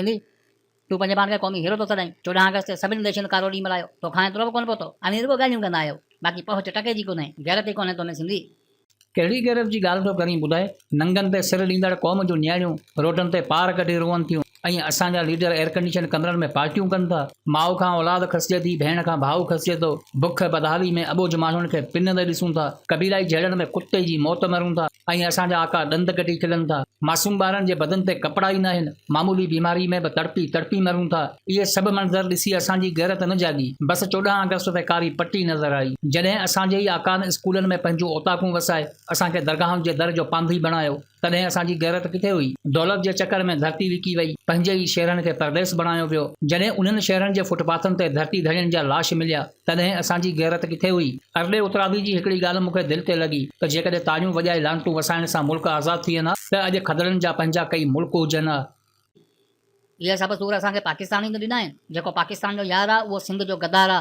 سنڌي، تون پنهنجي پاڻ کي قومي هيرو ٿو سڏائين. 14 آگسٽ تي سڀني ديشن ڪارو ڏينهن ملهايو. توکان ايترو به ڪونه پهتو. اوهين رڳو ڳالهيون ڪندا آهيو. باقي پهچ ٽڪي جي ڪونهي. غيرت ئي ڪونهي تو ۾ سنڌي. ڪهڙي غيرت جي ڳالهه ٿو ڪرين ٻڌاء؟ ننگن تي سر ڏيندڙ قوم جون نياڻيون روڊن تي پار ڪڍي روئن ٿيون ۽ اسان جا ليڊر ايئرڪنڊيشن ڪمرن ۾ پارٽيون ڪن ٿا. ماء کان اولاد کسجي ٿي، ڀيڻ کان ڀاء کسجي ٿو. بک بدحالي ۾ اٻوجهه ماڻهن کي پنندي ڏسون ٿا. قبيلائي جهيڙن ۾ ڪتي جي موت مرون ٿا ۽ اسان جا آقا ڏند ڪڍي کلن ٿا. معصوم ٻارن جي بدن تي ڪپڙا ئي ناهن. معمولي بيماري ۾ به تڙپي تڙپي مرون ٿا. اهي سڀ منظر ڏسي اسان جي غيرت نه جاڳي. بس 14 آگسٽ تي ڪاري پٽي نظر آئي. جڏهن اسان جي ئي آقائن اسڪولن ۾ پنهنجون اوطاقون وسائي اسان کي درگاهن جي در جو پانڌي بڻايو، تڏهن اسان جي غيرت ڪٿي هئي؟ دولت جي چڪر ۾ ڌرتي وڪي وئي، پنهنجي ئي شهرن کي پرديس بڻايو ويو. جڏهن انهن شهرن جي فٽ پاٿن تي ڌرتي ڌڻين جا لاش مليا، تڏهن اسان جي غيرت ڪٿي هئي؟ ارڏي اترادي جي هڪڙي ڳالهه مون کي دل تي لڳي ته جيڪڏهن تاڙيون وڄائي لعنتون وسائڻ سان ملڪ آزاد ٿين ها ته اڄ کدڙن جا پنهنجا ڪئي ملڪ هجن ها. اهي سڀ سور اسان کي پاڪستان ئي ته ڏنا آهن. جيڪو پاڪستان جو يار آ اهو سنڌ جو غدار آ.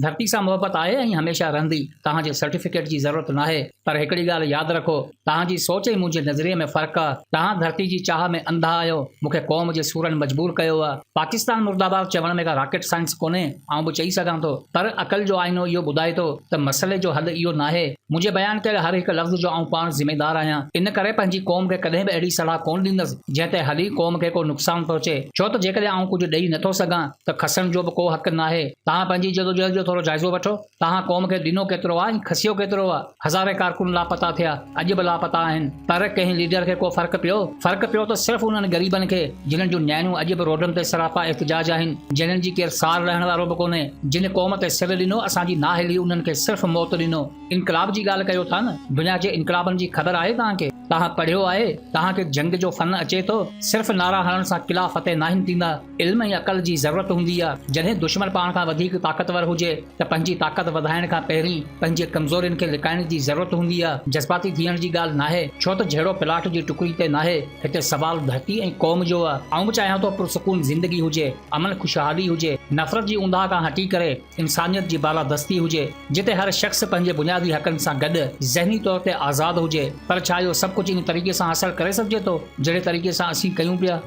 ڌرتي سان محبت آهي ۽ هميشه رهندي. توهان جي سرٽيفڪيٽ جي ضرورت ناهي. پر هڪڙي ڳالهه ياد رکو، توهان جي سوچ ۽ منهنجي نظريي ۾ فرق آ. توهان ڌرتي جي چاهه ۾ انڌا آهيو. مون کي قوم جي سورن مجبور ڪيو آ. پاڪستان مردآباد چوڻ ۾ ڪا راڪيٽ سائنس ڪونهي، آئون به چئي سگهان ٿو. پر عقل جو آئينو اهو ٻڌائي ٿو ته مسئلي جو حل اهو ناهي. منهنجي بيان ڪيل هر هڪ لفظ جو آئون پاڻ ذميدار آهيان. ان ڪري پنهنجي قوم کي ڪڏهن به اهڙي صلاح ڪونه ڏيندس، جنهن تي هلي قوم کي ڪو نقصان پهچي. ڇو ته جيڪڏهن آئون ڪجهه ڏئي نٿو سگهان ته کسڻ جو به ڪو حق ناهي. توهان پنهنجي جدوجهد جو ٿورو جائزو وٺو. توهان قوم کي ڏنو ڪيترو آ ۽ کسيو ڪيترو آ؟ هزارين ڪارڪن لاپتا ٿيا، اڄ به لاپتا آهن. پر ڪنهن ليڊر کي ڪو فرق پيو؟ فرق پيو ته صرف انهن غريبن کي، جنھن جون نياڻيون اڄ به روڊن تي سراپا احتجاج آهن، جنھن جي ڪير سار لهڻ وارو به ڪونهي. جن قوم تي سر ڏنو، اسان جي نااهلي انهن کي صرف موت ڏنو. انقلاب جي ڳالهه ڪيو ٿا نه؟ دنيا جي انقلابن جي خبر آهي توهان کي؟ توهان پڙهيو آهي؟ توهان کي جنگ جو فن اچي ٿو؟ صرف نعرا هڻڻ سان قلعا فتح ناهن ٿيندا. علم ۽ عقل جي ضرورت هوندي آ. جڏهن دشمن پاڻ کان وڌيڪ طاقتور هجي ته پنهنجي طاقت وڌائڻ کان پهرين پنهنجي ڪمزورين کي لڪائڻ جي ضرورت هوندي آ. جذباتي ٿيڻ جي ڳالهه ناهي، ڇو ته جهيڙو پلاٽ جي ٽڪري تي ناهي، هتي سوال ڌرتي ۽ قوم جو آ. آئون به چاهيان ٿو پرسڪون زندگي هجي، امن خوشحالي هجي، نفرت جي اونداهه کان هٽي ڪري انسانيت جي بالادستي هجي، جتي هر شخص پنهنجي بنيادي حقن سان گڏ ذهني طور تي آزاد هجي. پر ڇا اهو سڀ ڪجهه ان طريقي سان حاصل ڪري سگهجي ٿو، جهڙي طريقي سان اسين ڪيون پيا؟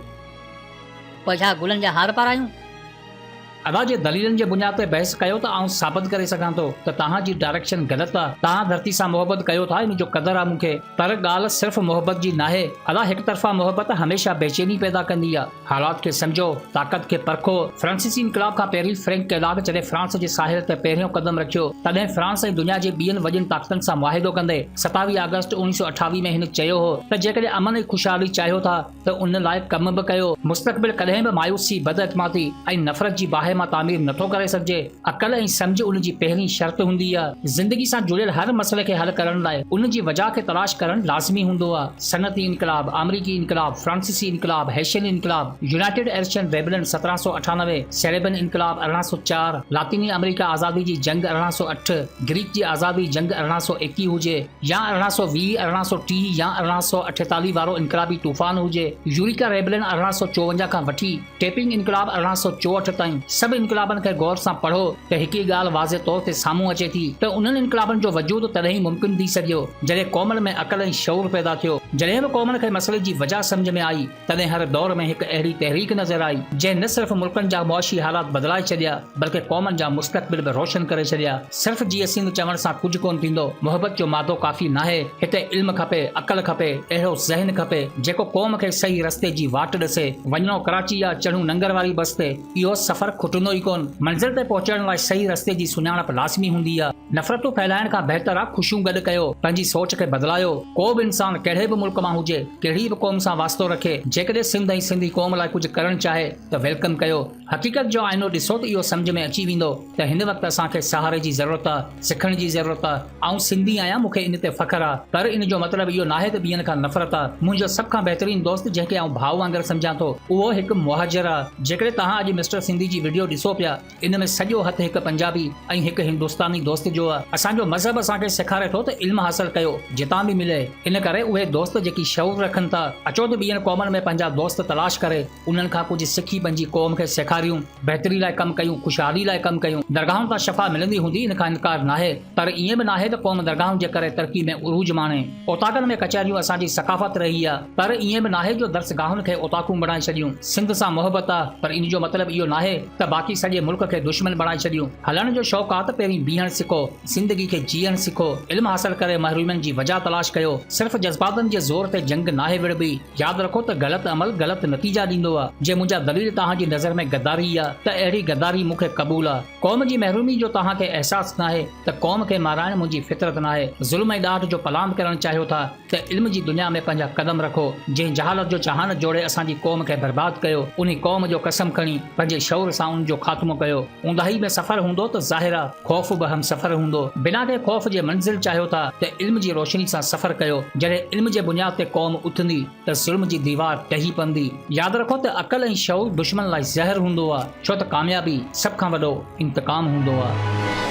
پوء ڇا گلن جا هار پارايون؟ ادا جي دليلن جي بنياد تي بحث ڪيو ته آئون ثابت ڪري سگهان ٿو ته توهان جي ڊائريڪشن غلط آ. توهان ڌرتي سان محبت ڪيو ٿا ان جو قدر آ مون کي. پر ڳالهه صرف محبت جي ناهي. ادا هڪ طرفا محبت هميشه بيچيني پيدا ڪندي آ. حالات کي سمجهو، طاقت کي پرکو. فرانسيسي انقلاب کان پهرين فرينڪ ڪيلاگ جڏهن فرانس جي ساحل تي پهريون قدم رکيو تڏهن فرانس ۽ دنيا جي ٻين وڏين طاقتن سان معاهدو ڪندي 27 آگسٽ 1928 ۾ هن چيو هو ته جيڪڏهن امن ۽ خوشحالي چاهيو ٿا ته ان لاء ڪم به ڪيو. مستقبل ڪڏهن به مايوسي، بداعتمادي ۽ نفرت جي باهه مان تعمير نٿو ڪري سگهجي. عقل ۽ سمجهه ان جي پهرين شرط هوندي آهي. زندگي سان جڙيل هر مسئلي کي حل ڪرڻ لاء ان جي وجهه کي تلاش ڪرڻ لازمي هوندو آهي. صنعتي انقلاب، آمريڪي انقلاب، فرانسيسي انقلاب، هيشين انقلاب، يونائيٽيڊ ايرشن ريبلن 1798، سيريبن انقلاب 1804، لاطيني آمريڪا آزادي جي جنگ 1808، گريڪ جي آزادي جنگ 1821 هجي، يا 1820، 1830 يا 1848 وارو انقلابي طوفان هجي، يوريڪا ريبلن 1854 کان وٺي ٽيپنگ انقلاب 1864 تائين، سڀ انقلابن کي غور سان پڙهو ته هڪ ئي ڳالهه واضح طور تي سامهون اچي ٿي ته انهن انقلابن جو وجود تڏهن ئي ممڪن ٿي سگهيو جڏهن قومن ۾ عقل ۽ شعور پيدا ٿيو. جڏهن به قومن کي مسئلي جي وجهه سمجهه ۾ آئي تڏهن هر دور ۾ هڪ اهڙي تحريڪ نظر آئي، جنهن نه صرف ملڪن جا معاشي حالات بدلائي ڇڏيا، بلڪه قومن جا مستقبل به روشن ڪري ڇڏيا. صرف جيئي سنڌ چوڻ سان ڪجهه ڪونه ٿيندو، محبت جو مادو ڪافي ناهي، هتي علم کپي، عقل کپي، اهڙو ذهن کپي، جيڪو قوم کي صحيح رستي جي واٽ ڏسي. وڃڻو ڪراچي يا چڙهون ننگر واري بس تي، اهو سفر کٽندو ئي ڪونه. منزل تي پهچڻ لاء صحيح رستي جي سڃاڻپ لازمي هوندي آ. نفرتون ڦهلائڻ کان بهتر آ خوشيون گڏ ڪيو، پنهنجي سوچ کي بدلايو. ڪو به انسان ڪهڙي به ملڪ مان هجي، ڪهڙي به قوم سان واسطو رکي، جيڪڏهن سنڌ ۽ سنڌي قوم لاء ڪجهه ڪرڻ چاهي ته welcome ڪيو. حقيقت جو آئينو ڏسو ته اهو سمجهه ۾ اچي ويندو ته هن وقت اسان کي سهاري جي ضرورت آ، سکڻ جي ضرورت آ. آئون سنڌي آهيان مون کي ان تي فخر آ، پر ان جو مطلب اهو ناهي ته ٻين کان نفرت آ. منهنجو سڀ کان بهترين دوست جنهن کي آئون ڀاء وانگر سمجهان ٿو، اهو هڪ مهاجر آ. جيڪڏهن توهان اڄ مسٽر سنڌي جي وڊيو ڏسو پيا، ان ۾ سڄو هٿ هڪ پنجابي ۽ هڪ هندستاني دوست جو آ. اسان جو مذهب اسان کي سيکاري ٿو ته علم حاصل ڪيو، جتان به ملي. ان ڪري اهي دوست. دوست جيڪي شعور رکن ٿا، اچو ته ٻين قومن ۾ پنهنجا دوست تلاش ڪري انهن کان ڪجهه سکي پنهنجي قوم کي سيکاريون، بهتري لاء ڪم ڪيون، خوشحالي لاء ڪم ڪيون. درگاهن تان شفا ملندي هوندي ان کان انڪار ناهي پر ائين به ناهي ته قوم درگاهن جي ڪري ترقي ۾ عروج ماڻي. اوطاقن ۾ ڪچهريون اسان جي ثقافت رهي آ پر ائين به ناهي جو درسگاهن کي اوطاقون بڻائي ڇڏيون. سنڌ سان محبت آ پر ان جو مطلب اهو ناهي ته باقي سڄي ملڪ کي دشمن بڻائي ڇڏيون. هلڻ جو شوق آ ته پهرين بيهڻ سکو، زندگي کي جيئڻ سکو، علم حاصل ڪري محرومين جي وجهه تلاش ڪيو. صرف جذباتن جي زور تي جنگ ناهي وڙهبي. ياد رکو ته غلط عمل غلط نتيجا ڏيندو آ. جي منهنجا دليل توهان جي نظر ۾ غداري آ ته اهڙي غداري مون کي قبول آ. قوم جي محرومي جو توهان کي احساس ناهي ته قوم کي مارائڻ منهنجي فطرت ناهي. ظلم ۽ ڏاڍ جو پلاند ڪرڻ چاهيو ٿا ته علم جي دنيا ۾ پنهنجا قدم رکو. جنهن جهالت جو جهان جوڙي اسان جي قوم کي برباد ڪيو انهي قوم جو قسم کڻي پنهنجي شعور سان ان جو خاتمو ڪيو. اونداهي ۾ سفر هوندو ته ظاهر آ خوف به همسفر هوندو. بنا ڪنهن خوف جي منزل چاهيو ٿا ته علم جي روشني سان سفر ڪيو. جڏهن علم جي بنياد تي قوم اٿندي ته ظلم جي ديوار ڊهي پوندي. ياد رکو ته عقل ۽ شعور دشمن لاء زهر هوندو آ، ڇو ته ڪاميابي سڀ کان وڏو انتقام هوندو آ.